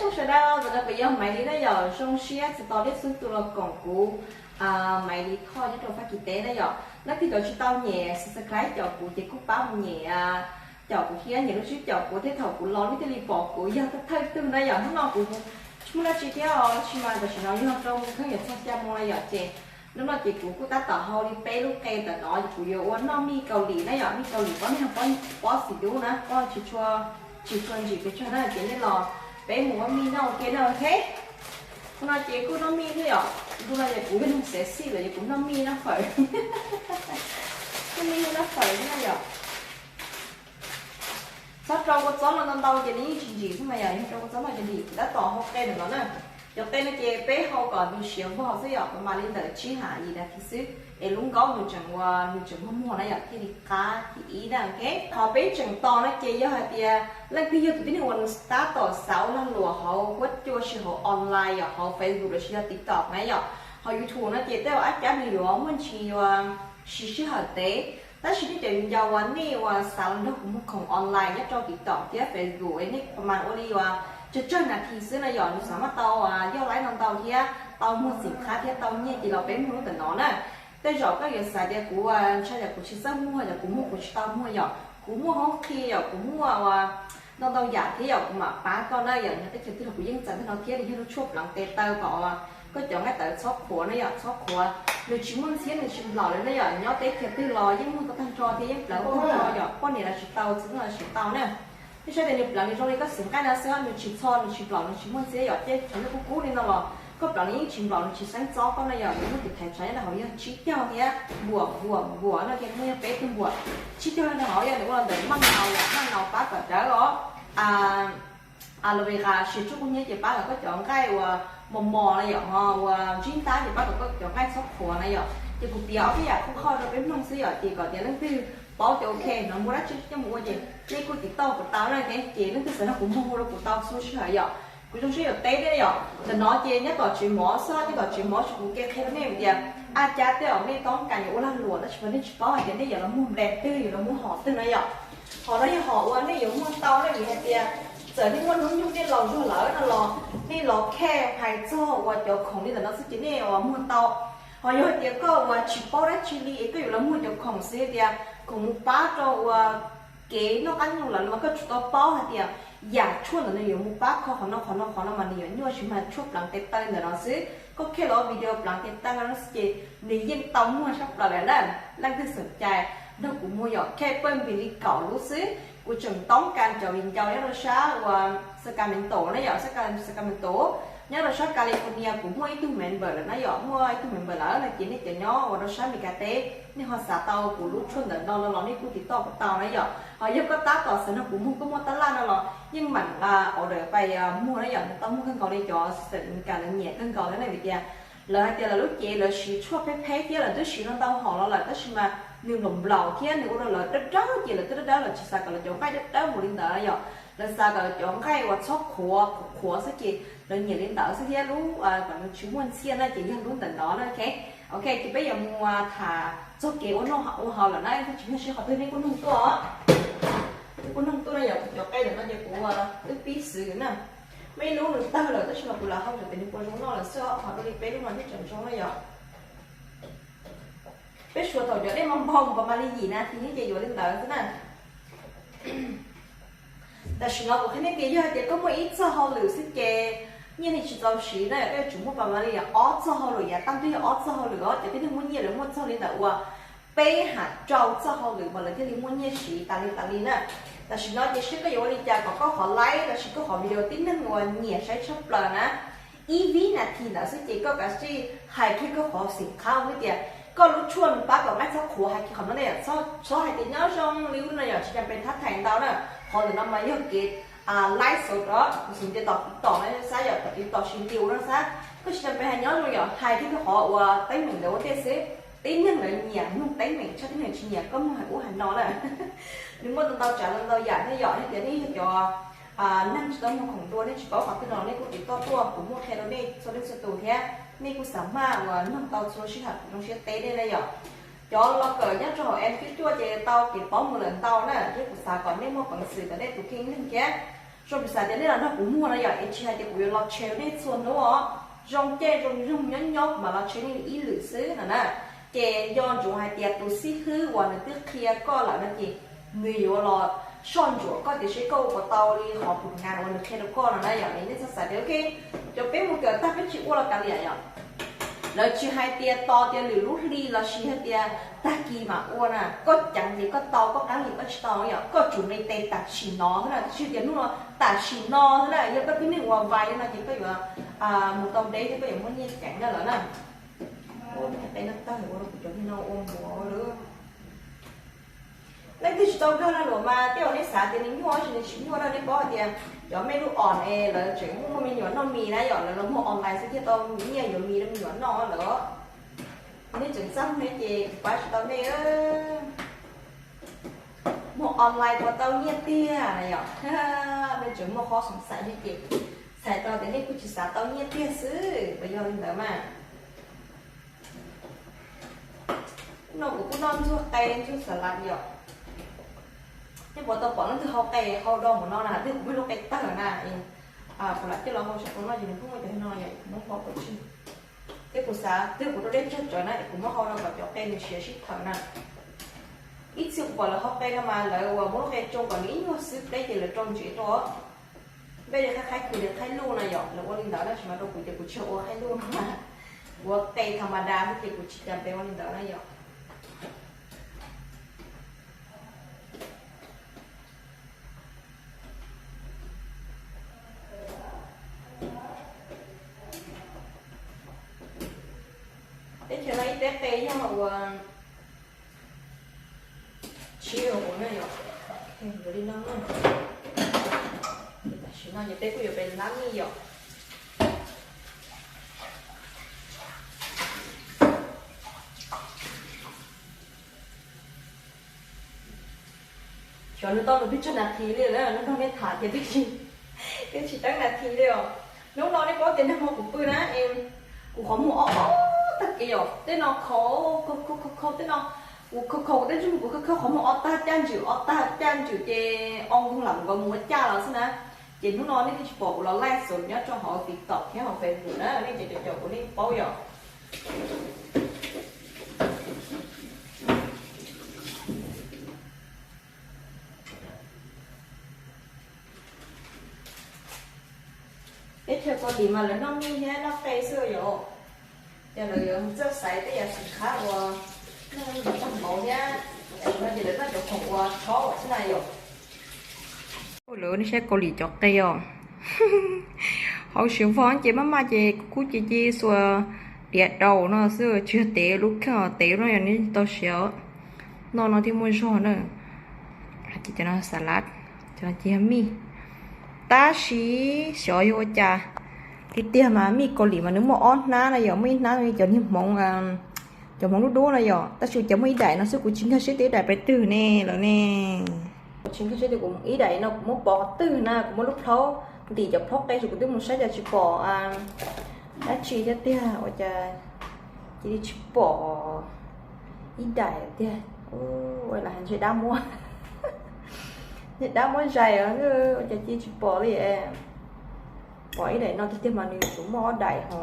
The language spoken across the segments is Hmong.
Sawv daws, ntawm no kuv yog Maiv Lis na yom, zoo siab txais tos nej txhua tus los koom kuv Maiv Lis Thoj nyob rau Fab Kis teb na yom. Leej twg cov tsis tau nyem subscribe caum kuv ces kuj pab mus nyem caum kuv thiab, nyem lub tswb caum kuv thiab, thaum kuv los nej thiaj li pom kuv yog thawj tug na yom. Hnub no kuv tsis muaj dab tsi thiab os, tab sis mas tam sim no yog rau mus kheej yuav txog xya moo na yom, ces hnub no ces kuv kuj tab tom hau li peb lub qe ntawm no, kuv yuav ua noj mij Kaus Lim na yom, mij Kaus Lim pab nej pob xim dub na, koj tsis tshua, tsis tshua ntsim pes tsawg na ces nej los peb mus ua mij noj ua ke na, ok. Hnub no ces kuj noj mij thiab yom, hnub no ces kuv yog neeg xev xij lawm ces kuv noj mij noj fawm, noj mij noj fawm na yom. Txhob rau kua txob no ntau ntau ces nws yeej tsis ntsim xwb mas yom, yog rau kua txob no ces ntsim. Kuv tab tom hau qe ntawm no na. Cov qe no ces peb hau kom nws siav vog xwb yom, kom mam li ntawm tsib hab yim nas this xwb es lub nkaub nws tseem ua, nws tseem muag muag na yom, thiaj li qab thib ib na, ok. Qhov peb tseem tos no ces yog hais tias leej twg yog tus tib neeg uas nws tab tom xav ua lag luam hauv huab cua, sis hauv online yom, hauv Facebook lossis yog TikTok na yom, hauv YouTube no ces tej zaum ab cab nws yuav muaj ntsis uas siv sij hawm tev. Tab sis nej cov viv ncaus uas nej uas xav los nrog kuv muag khoom online nyob rau TikTok thiab Facebook es nej pab mas ua li uas tsawg tsawg nas this xwb na yom, nws xav mas tau yog laib no ntau thiab tau muag xim qhab thiab tau nyiaj ces los peb muag lub ntawm no na. Tej zaum koj yuav xav tias kuv ntshai yom, kuv tsis txawj muag yom, kuv muag kuv tsis tau muag yom, kuv muaj hoob qhi yom, kuv muaj ua ntau ntau yam thiab yom, kuv mam pab koj na yom. Yog teb chaws twg los kuv yeej txais ntawm no thiab, nws yog lub tshuaj pleev tes taw kom koj cov nqaij tawv txhob qhuav na yom, txhob qhuav. Nws tsis muaj ntxhiab, nws tsis nplaum li na yom, nyob teb chaws twg los yeej muag tau tag nrho thiab yeej pleev tag nrho yom, poj niam los tsis tau, txiv neej los tsis tau na. Nej saib tias nws pleev nws zoo li koj xim nqaij no xwb, nws tsis txho, nws tsis nplaum, nws tsis muaj ntxhiab yom, ces tshav ntuj kub kub li no los koj pleev nws yeej tsis nplaum, nws tsis xeeb txob koj na yom, nws muaj tus thaiv tshav nyob rau hauv yog tsib caug thiab npuam npuam npuam no, ces muaj yog peb tug npuam, tsib caug nyob rau hauv yog nws ua los ntawm maj naus, maj naus pab kom dawb os. Aloe vera sis tshuaj kub hnyiab ces pab kom koj cov nqaij uas mos mos na yom, ho uas ntsib ntab ces pab kom koj cov nqaij txhob qhuav na yom. Ces kuv piav ob peb yam qhov qhov rau peb mloog xwb yom, ces kom tias leej twg paub tias ok no muaj dab tsi coj mus ua ces nej kuj tiv tauj kuv tau na, ces leej twg xav nrog kuv muag hu rau kuv tau txhua sij hawm yom. Kuv zoo siab yuav teb thiab yom. Ntawm no ces nyob tom tsev mov xwb, nyob tom tsev mov ces kuv ke qhia rau nej tias ab cab tej zaum nej toob kas yuav ua lag luam tab sis mas nej tsis paub hais tias nej yuav los muag brand twg, yuav los muag hom twg na yom. Hom no yog hom uas nej yuav muag tau na, vim hais tias txawm nej muaj hnub nyoog nej laus zog lawm no los nej los khej hais txog uas cov khoom li ntawm no xwb ces nej uas muag tau. Ho yog hais tias koj uas tsis paub dab tsi li es koj yuav los muag cov khoom xwb tias khoom mus pab rau uas kev noj qab nyob zoo lawm no mas koj tsum tau paub hais tias yam tshuaj ntawm no yuav mus pab kho qhov no qhov no qhov no mas nws yuav nyuaj, tsis mas tshuaj pleev tes taw ntawm no xwb. Koj khej los video pleev tes taw no xwb ces nws yeej tau muag sab plaws lawm na. Leej twg xom cai nrog kuv muag yom, khej pawg npis li kaum lub xwb. Kuv tseem toob kas cov viv ncaus nyob rau sab uas Sacramento na yom, sab Sacramento, nyob rau sab California kuv muaj ib tug member lawm na yom, muaj ib tug member lawm no ces nej cov nyob uas rau sab Amelikas teb nej ho xav tau kuv lub tshuaj ntawm no no los nej kuj tiv tauj kuv tau na yom. Ho yog koj tab tom xav nrog kuv muag, koj muaj tab laj no los yeej mam order pais muag na yom, nws tau muag kawg nkaus li, cov xeem Amelikas lawv nyiam kawg nkaus thiab na, vim tias lawv hais tias lawv lub cev lawv siv tshuaj pheb pheb thiab lawv twb siv no ntau hom los lawm tab sis mas nws nplaum nplaum thiab nws ua rau lawv dawb dawb ces lawv twb dawb dawb, lawv tsis xav kom lawv cov nqaij dawb dawb mus li ntawd na yom. Lawv xav kom lawv cov nqaij uas txhob qhuav, qhuav qhuav xwb ces lawv nyiam li ntawd xwb thiab lub kom nws tsis muaj ntxhiab na ces yog lub ntawm no na, ok. Ok, ces peb yuav mus tham txog kev ua noj ua haus lawm na, tsis muaj sij hawm twg nej kuj noog tuaj, nej kuj noog tuaj na yom. Cov qe ntawm no ces kuv twb pib xwb na, muaj ib lub nws tawg lawm tab sis mas kuv lam hau tsam tias nws puas zoo noj lawm xwb os, ho dua li peb lub no thiaj tseem zoo na yom. Peb suav thaum cov dej npau npau pas mas li yim nas this thiab ces yuav li ntawd xwb na. Tam sim no kuv qhia nej tias yog hais tias koj muaj ib txoj hauj lwm xwb ces nyiaj nej tsis txaus siv na, koj yuav tsum muaj pas mas li ob txoj hauj lwm, yav tag twb yog ob txoj hauj lwm os. Cov tib neeg muaj nyiaj lawv muaj txog li ntawm uas peb ham rau txoj hauj lwm mas lawv thiaj li muaj nyiaj siv tas li tas li na. Tam sim no ces seb koj yuav ua li cas kom koj qhov live lossis koj qhov video tib neeg uas nyiam saib tshaj plaws na, ib vib nas this ntawd xwb ces koj kav tsij hais kiag koj qhov xim qhab xwb tias koj lub tshuaj nws pab kom nqaij txhob qhuav, hais kiag qhov no na yom. Txhob hais tias nyob zoo li ub no yom, tsis tas pes thab thaiv ntau na. Qhov ntawm no mas yog kev live show os, kuv xav tias tom TikTok no xab yom, tom TikTok siv nti ua no xab. Koj tsis tas pes hais nyob zoo yom, hais kiag koj qhov uas teeb meem ntawd ua ntej xwb. Tib neeg lawv nyiam mloog teeb meem tshaj tib neeg tsis nyiam koj mloog hais ub hais no na. Nws muaj ntau ntau tsav ntau ntau yam thiab yom, yog tias nej yog cov neeg tsis tau muag khoom dua, nej tsis paub qhov twg no nej kuj tiv toj tuaj, kuv muaj qhia rau nej txhua leej txhua tus thiab nej kuj xav maj uas noog tau txhua sij hawm, kuv zoo siab teb nej na yom. Cov los kawm nyob rau hauv N cuaj cuaj ces tau kev paub mus lawm ntau na, thiab kuv xav kom nej muaj peev xwm kom nej tus kheej neeg thiab. Zoo kuv xav tias nej los nrog kuv muag no yom, es tsis hais tias kuv yuav los tshev nej txhua hnub os. Zoo caij zoo nyoog nyob nyob kuv mam los tshev nej ib lwm xwb no na. Ces nco ntsoov hais tias tus xib hwb uas nws twb qhia koj lawm no ces nws yuav los soj ntsuam koj tias seb koj ua puas tau li qhov kuv nqa uas nws qhia rau koj no na yom. Es nej txhob xav tias ok, cov peb mus kawm tag peb tsis ua los kav liam yom. Lawv tsis hais tias tos tias lwm lub hli los sis hais tias tag kis mam ua na, koj ceev ces koj tau, koj qab li koj tsis tau yom. Koj tsum nqis tes tam sim no xwb na, tsis tias hnub no, tam sim no xwb na. Yog koj tib neeg uas vais li no ces koj yuav mus tau deb thiab koj yuav muaj nyiaj ceev na lawm na. Ua qe no tawg ua rau kuv cov niag no ua npuav lawm. Leej twg tsis tau nkag lag luam mas tej zaum nej xav tias nws nyuaj tab sis nws tsis nyuaj na. Nej paub hais tias cov mej lub os es lawv tseem muaj me nyuam noj mis na yom, lawv los muag online xwb thiaj tau nyiaj yuav mis rau me nyuam noj lawm. Nej tseem txaj muag ces kuv pab tsis tau nej. Muag online puas tau nyiaj tiag na yom? Nej tseem muaj qhov xoom xaim thiab ces txhais tau tias nej kuj tsis xav tau nyiaj tiag xwb, puas yog li ntawd mas. No kuv kuj noj ntxuag qe ntxuag xas las yom. Nej puas tau pom leej twg hau qe hau do npaum no na? Twb kuv muaj lub qe tawg na, kuv lam coj los hau saum tau no ces nws kuj muaj cov no yom, kuv muab pov pov tseg. Thiab kuv xav twb kuv rau dej tsawg tsawv na es kuv muab hau rau kom cov qe nws siav sib thawm na. Ib txhia kuv pom lawv hau qe no mas lawv uas muab lub qe tsoo kom nws ib nyuag xwb pleb ces lawv rau ntsev rau. Npej li qhaib qhaib khwv li qhaib luj no yom, lawv ua li ntawd tab sis mas rau kuv ces kuv tsis ua qhaib luj no, kuv ua qe tham ma da xwb ces kuv tsis cas npe ua li ntawd na yom. Teb chaws no ib teb qe yog ua tsis ua na yom. Li no, tam sim no ces peb kuj yuav peb lab mij yom. Xyov nws tau nws peb tsawg nas this li lawm, nws nrog nej tham ces peb tsis teeb nas this li os. Hnub no nej paub tias nag hmo kuv pw na, kuv qhov muag o o tag kev yom, tej no khaus khaus khaus tej no, kuv khaus khaus kuv tej ntsej muag kuv khaus khaus qhov muag o tag caj ntswm o tag caj ntswm ces o nkoog lam nkaus mus ua caj los xwb na. Ces hnub no nej thiaj tsis pom kuv los live stream nyob rau hauv TikTok thiab hauv Facebook na, nej ces cov caum kuv nej paub yom. Teb chaws Kaus Lim mas lawv noj mij thiab noj qe xwb yom. Ces lawv yuav txawj xaiv tej yam xim khab uas noj tag npaum thiab, no ces lawv noj cov khoom uas tshob xwb na yom. Lawv nej saib Kaus Lim cov qe os. Hauv siav vog ces maj maj ces kuj ci ci xuas diav daus no xwb, tsis yog tev lub kheej os, tev no yog nej tau siav. Noj no thiaj muaj zog na. Ces cov no xas lav, cov no ces yog mij. Tab sis xyov yog ua cas, tiag tiag mas mij Kaus Lim mas nws muaj ob hnab na yom, muaj ib hnab cov niag hmoov, cov hmoov dub dub na yom, tab sis cas muaj ib daim no xwb, kuv tsis nkag siab tias ib daim pes twg ne lawm ne. Kuv tsis nkag siab tias kuv ib daim no kuv muab pov qhov twg na, kuv muab lub plhaub ntim cov plhaub qe ces kuv twb mus saib cas tsis pom dab tsi thiab tiag, ua cas cia li tsis pom ib daim tiag. Ua li hais ntshe dab muab, ntshe dab muab zais os, ua cas cia li tsis pom li. Pom ib daim no tiag tiag mas nws tsuas muaj ob daim ho.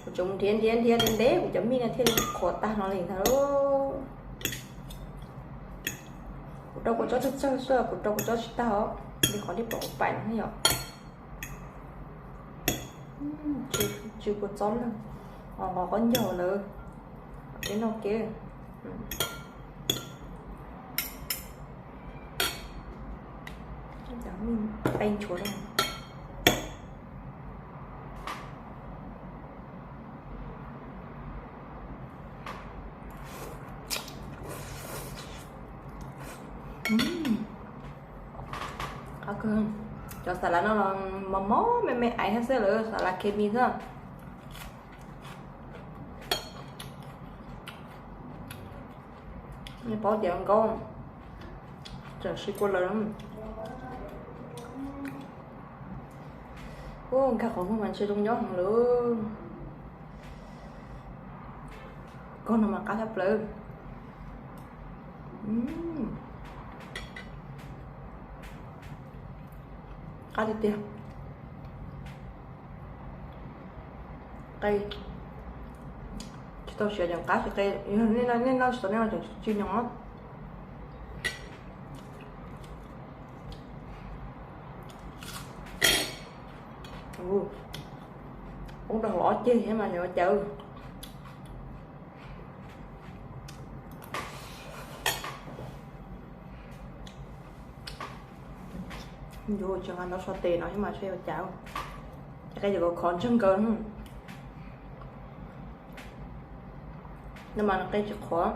Kuv tseem mus nrhiav nrhiav nrhiav ntev ntev kuv cov mij no thiaj li qhuav tag no li ntag. Kuv rau kua txob txawg txawg xwb, kuv rau kua txob tsis tag os, li qhov nej pom kuv paim no yom. Tsw kua txob lawm, nqos qaub ncaug lawm, peb noj kev. Cov mij qe nchuav lawm. Qhov kawg, cov xas lav no los mos mos me me aiv thiab xwb, lawv xas lav khe mi xwb. Nej paub tias nkaub tseem sib kua lawm. Ub, nkag qhov muag mas ntshe zoo nyob heev lawm. Koj no mas qab tshaj plaws. Qab tiag tiag. Qe tsis tau siav ces qab, qe yog nej noj tsis tau nej no tseem tsis nyoos. Ub, rau hauv ob ceg thiab mas yog ua cas. Yuav tsis nqa ntau so tes no thiab mas saib ua cas. Qe ces khov ntsawg nkaus. No mas qe tsis qhuav.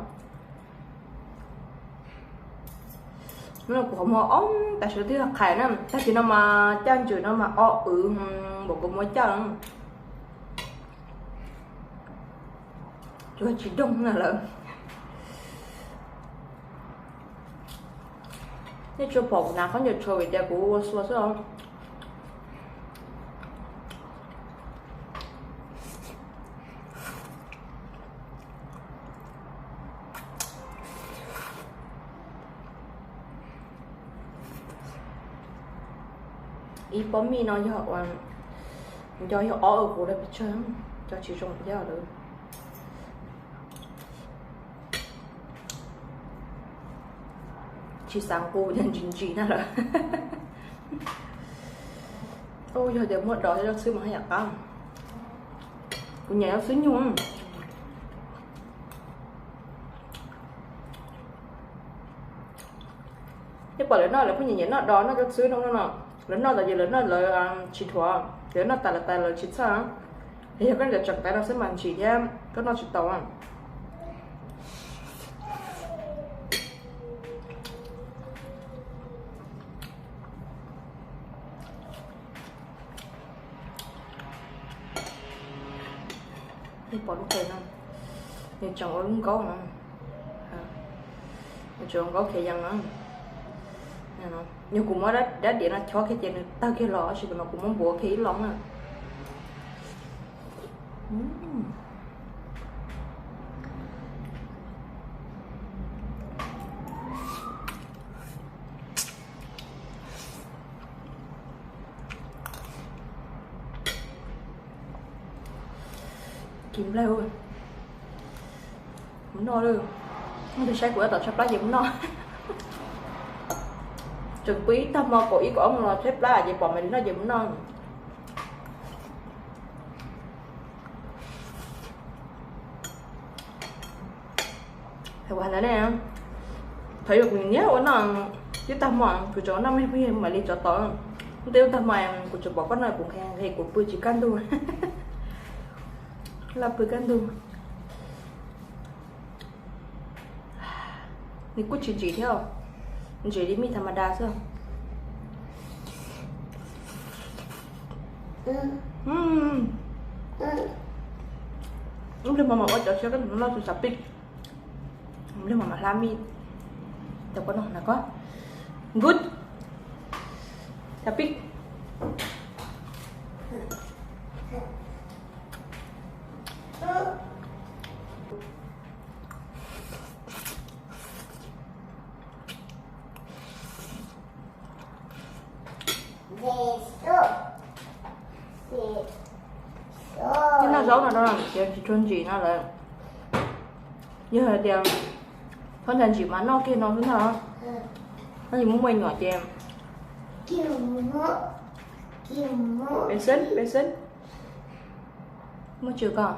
No kuv qhov muag ob tas sawv twb qhais na, tag kis no mas caj ntswg no mas o wv npaum kuv muab caj. Tsuas tsis doog na lawm. Nej tsuas pom kuv hnav khaub ncaws tsho vim tias kuv ua xua xwb os. Ib pob mij no yog, nco yog ob euro dab pes tsawg, cov tsis zoo thiab lawm. Tsis xav nqus yog ntsim ntsim na lawm. Yog tias muaj dos thiab zaub txhwb mas haj yam qab. Kuv nyiam zaub txhwb nyuj. Nej pom lawv noj, lawv pheej nyiam nyiam noj dos noj zaub txhwb no no. Lawv noj tas ces lawv noj lawv tsis dhuav, lawv noj tas lawv tas lawv tsis txhawj. Yog koj niam tseem tais no xwb mas ntsim thiab koj noj tsis tau. Nej pom lub qe no, nws tseem ua lub nkaub no, nws tseem ua nkaub khiav yees no. Yog kuv muab dab diav no chob kiag ces nws tawg kiag los, tab sis kuv no kuv muab npuav kiag ib loo na. Kis nplaig, mus noj lawm. Tus saib kuv tab tom tshaib plab ces mus noj. Tseem pw ib tag hmo kaum ib kaum ob mus los tshaib plab ces pom mam li noj ces mus noj. Ua ntawd ne, thaum yog kuv nyiam ua noj, ib tag hmo kuv tseem ua noj me pheej mam li tsov tod. Ib tag hmo kuv tseem pom koj noj kuv nqhis nqhis kuv pw tsis kaj ntug. Laj pw kaj ntug. Nws kuj tsis ntsim thiab, ntsim li mij tha ma da xwb. Ib pliag mas mam ua cov siab koj noj tus xav pij. Ib pliag mas mam hla mij. Cov koj noj na koj. Good. Xav pij. Noj zaub no ces tsis tshua ntsim no lawm. Yog hais tias thoj ntshai ntsim mas noj kiag no xwb ntag. Noj ces muaj muaj nyuam ces. Pes xeeb, pes xeeb. Muaj tswv koj.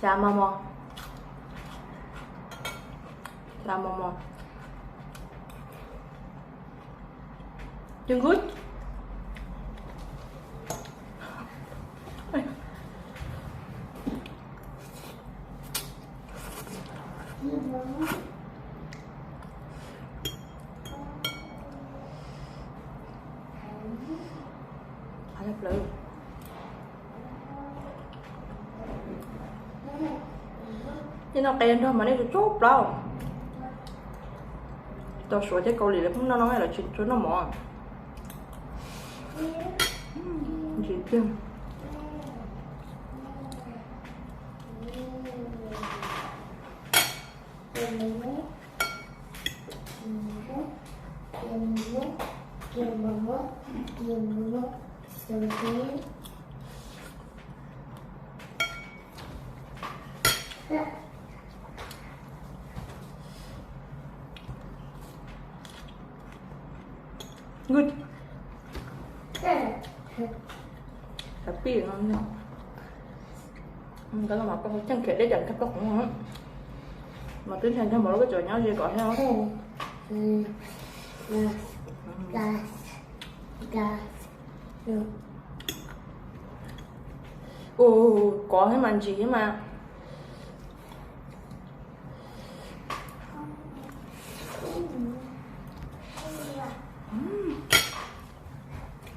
Xav mos mos. Xav mos mos. Cov nkuj. Nej noj qe nrog mas nej tsuas tsuag plaub. Tau Suav thiab Kaus Lim lawv pheej noj no lawv tsis tshua noj mov. Ntsim tiag. Good. Cov pij no, koj los mas koj cheem khiav deb cov koj qhov mas twb ntshai ntshai mus lub koj tsuas nyob ze kom thiab. Ua kov thiab mas ntsis thiab mas.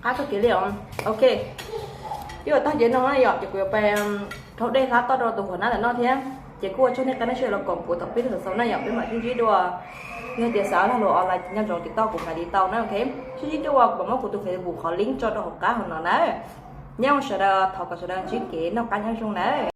Qab txog kev li os. Ok, ib uas tag ces no na yom, ces kuv yuav pais rhaub dej hlab toj rau tus huam nab ntawm no thiab. Ces kuj ua tsaug nej qab nej sawv daws los koom kuv thaum pib txog thaum xaus na yom, peb mam sib ntsib dua. Yog tias xav lag luam online nyob ntsoov ces tos kuv hais li tau na, ok. Sib ntsib dua, kuv mam muab kuv tus Facebook qhov link tso rau hauv qab hauv no na. Nyob zoo sawv daws, thov kom sawv daws ntsib kev noj qab nyob zoo na.